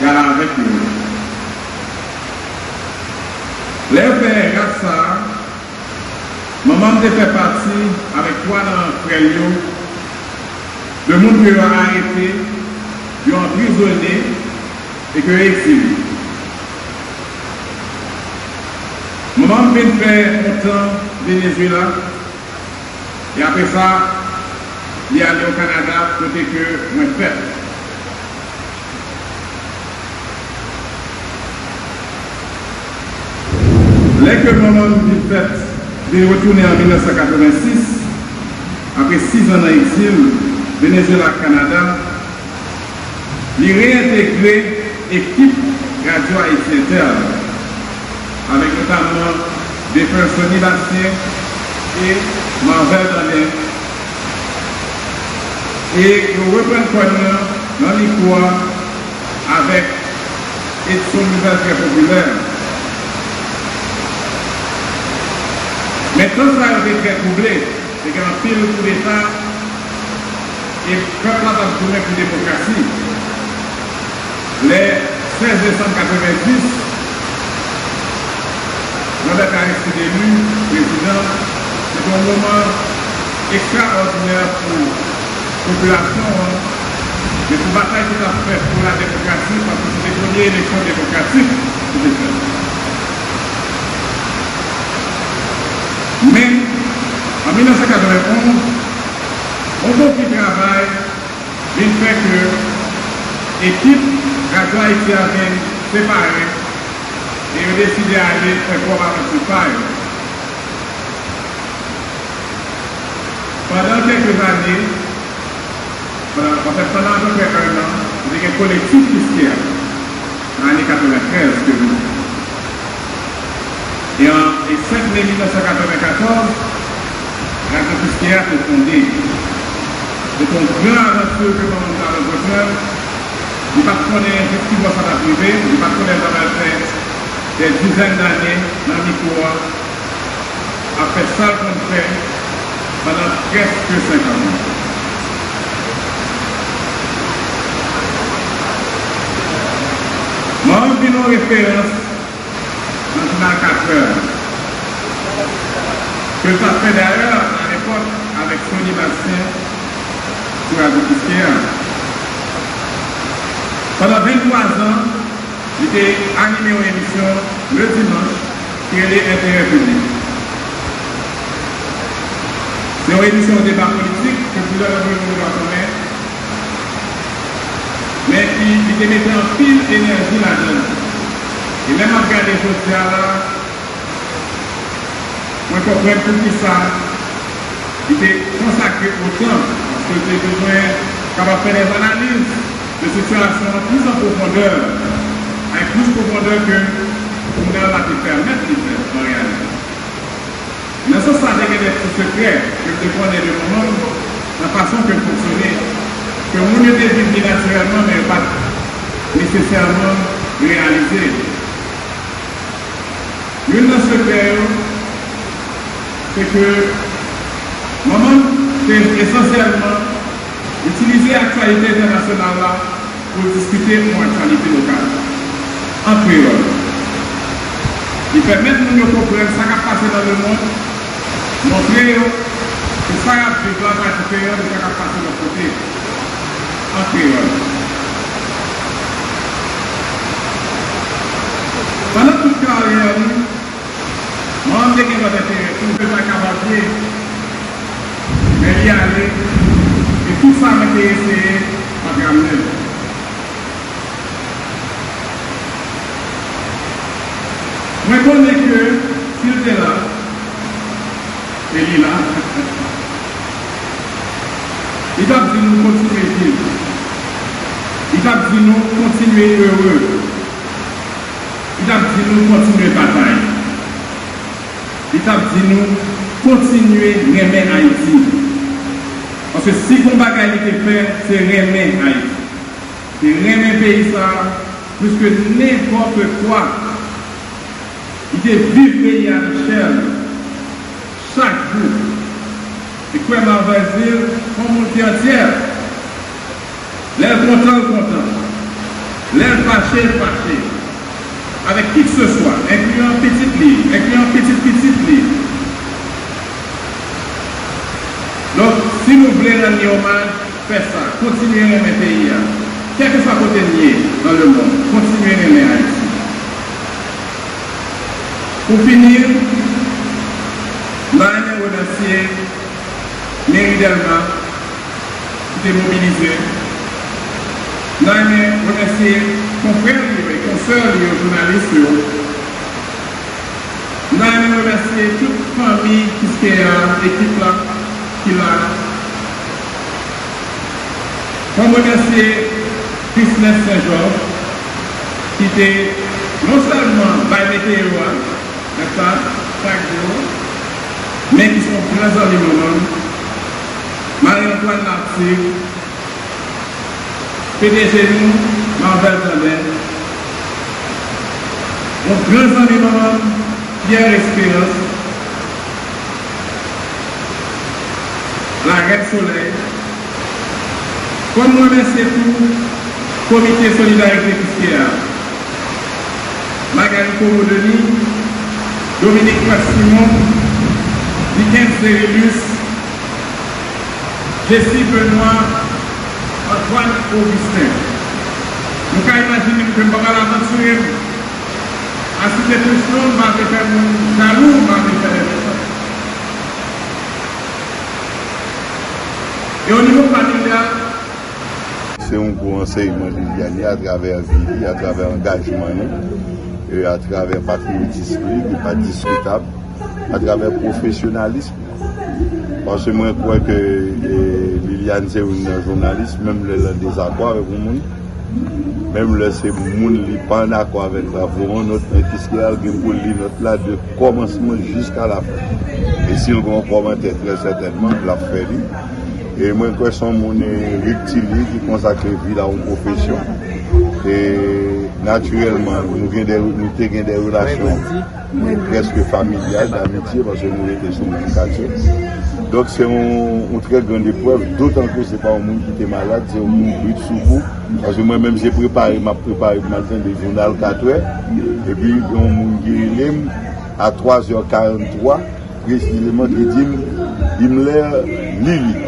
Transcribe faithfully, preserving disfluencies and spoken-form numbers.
pral avèk yo. Lè yo fè rach sa a, manman m te fè pati avèk twa nan frè l yo, de moun ke yo arete, yo anprizone e ke yo egzile. Manman m vin fè yon tan Venezuela, e apre sa, li ale o Kanada, kote ke mwen fèt. Lè ke manman m vin fèt, vin retounen an mil nèf san katrevensis, apre sis an nan egzil, Venezuela ak Kanada, li reyentegre ekip Radyo Ayiti Entè, avèk notamman defen Sony Bastien e Marvel Dandin, e yo reprann kòn nan nan mikwo a avèk Edson Mivel trè popilè. Men tan sa yo te trè twouble, te gen anpil koudeta, e pèp la t ap goumen pou demokrasi. Lè sèz desanm katrevenndis, Robert Aristide eli prezidan, se te yon moman ekstraòdinè pou popilasyon an, men pou batay ki t ap fèt pou la demokrasi, paske se te premye eleksyon demokratik ki te fèt. Men, an mil nèf san katrevenn onz, yon bon ti travay vin fè ke ekip Radyo Ayiti a vin separe e yo deside ale fè pwòp avanti pa yo. Pandan kèk ane, pandan, anfèt, pandan apeprè en an, nou te gen Kolektif Kiskeya, nan ane katreventrèz ke nou. E an, e senk me mil nèf san katrevenkatòz, Radyo Kiskeya te fonde. Se te yon gran avanti ke manman m t al rankontre. Li pa t konnen jis ki bò sa t ap rive, li pa t konnen l t ap al fè dè dizèn dane nan mikwo a, ap fè sa l konn fè pandan prèske senkant an. Manman m vin yon referans nan jounal katrè a, ke l t ap fè dayè alepòk avèk Sony Bastien sou Radyo Kiskeya. Pandan venntwa zan, li te anime yon emisyon le dimanch ki rele Enterè Piblik. Se yon emisyon deba politik ke plizyè nan nou dwa konnen, men ki, ki te mete anpil enèji ladan l. E lè m ap gade jodi a la, mwen konprann poukisa li te konsakre otan, paske l te bezwen kapab fè dè analiz de sitiyasyon an plis an pwofondè, avèk plis pwofondè ke jounal la te pèmèt li fè an reyalite. Nan sans sa, te gen de ti sekrè ke m te konnen de manman m, nan fason ke l fonksyone, ke moun yo te viv li natirèlman, men yo pa t nesesèman reyalize. Youn nan sekrè yo, se ke manman m te esansyèlman itilize aktyalite entènasyonal la pou l diskite yon aktyalite lokal, an kreyòl. Li pèmèt moun yo konprann sa k ap pase nan lemonn, montre yo ke sa y ap viv la pa diferan de sa k ap pase lòt kote, an kreyòl. Pandan tout karyè li, manman m te gen lòt enterè tou, se pa kapab ye, men li ale, e tout sa mwen te eseye pa t ramne l. Mwen konnen ke si l te la, e li la, li t ap di nou kontinye viv. Li t ap di nou kontinye ere. Li t ap di nou kontinye batay. Li t ap di nou kontinye renmen Ayiti. Paske si gon bagay li te fè, se renmen Ayiti. Li te renmen peyi sa a plis ke nenpòt kwa. Li te viv peyi a nan chè l chak jou. E kwè m avè di l, kòm ou l fè antyè. Lè l kontan, l kontan. Lè l fache, l fache. Avèk kikseswa, enkliyan pitit li, enkliyan pitit pitit li. Donk, si nou vle rann li omaj, fè sa. Kontinye renmen peyi a. Kèlkeswa kote n ye nan lemonn, kontinye renmen Ayiti. Pou fini, m ta renmen remèsye Meri Dèlma ki te mobilize. M ta renmen remèsye konfrè li yo e konsè li yo, jounalis yo. M ta renmen remèsye tout fanmi Kiskeya, ekip la ki la a. Fò m remèsye Chrisness Saint Georges ki te non sèlman bay meteyo a, nèt pa, chak jou, men ki se yon gran zanmi manman m, Marie Antoine Lartigue, P D G nou, Marvel Tandin, yon gran zanmi manman m, Pierre Espérance, Larèn Solèy. Fò m remèsye tou Komite Solidarite Kiskeya, Magali Komo Denis, Dominique West Simon, Dickens Zerilus, Jesse Benoît, Antoine Augustin. Nou ka imajine m ke m pa pral avantire m a site plis non, m pa vle fè moun jalou, m pa vle fè lè mechan. E o nivo familyal, se yon gwo ansèyman Liliane ye atravè vi li, atravè angajman li, e atravè patriyotis li, ki pa diskitab, atravè pwofesyonalis li. Paske mwen kwè ke, e, Liliane se youn nan jounalis, menm lè l an dezakò avèk yon moun, menm lè se moun li pa an akò avèk bravo an, nòt nan Kiskeya, l gen pou l li nòt la de kòmansman jiska lafen. E si l gen yon kòmantè, trè sètènman, l ap fè li. E mwen kwè se yon moun, e, rektilye ki konsakre vi l a yon pwofesyon. E natirèlman, nou gen de, nou te gen de relasyon prèske familyal, d'amitye, paske nou rete sou menm katye. Donk, se yon, yon trè grann eprèv, dotan ke se pa yon moun ki te malad, se yon moun brit sou kou. Paske mwen menm, se prepare, m ap prepare pou m al tande jounal katrè. Epi, gen yon moun ki rele m a twa zè karanntwa, presizeman, ki di m, Himmler, li li.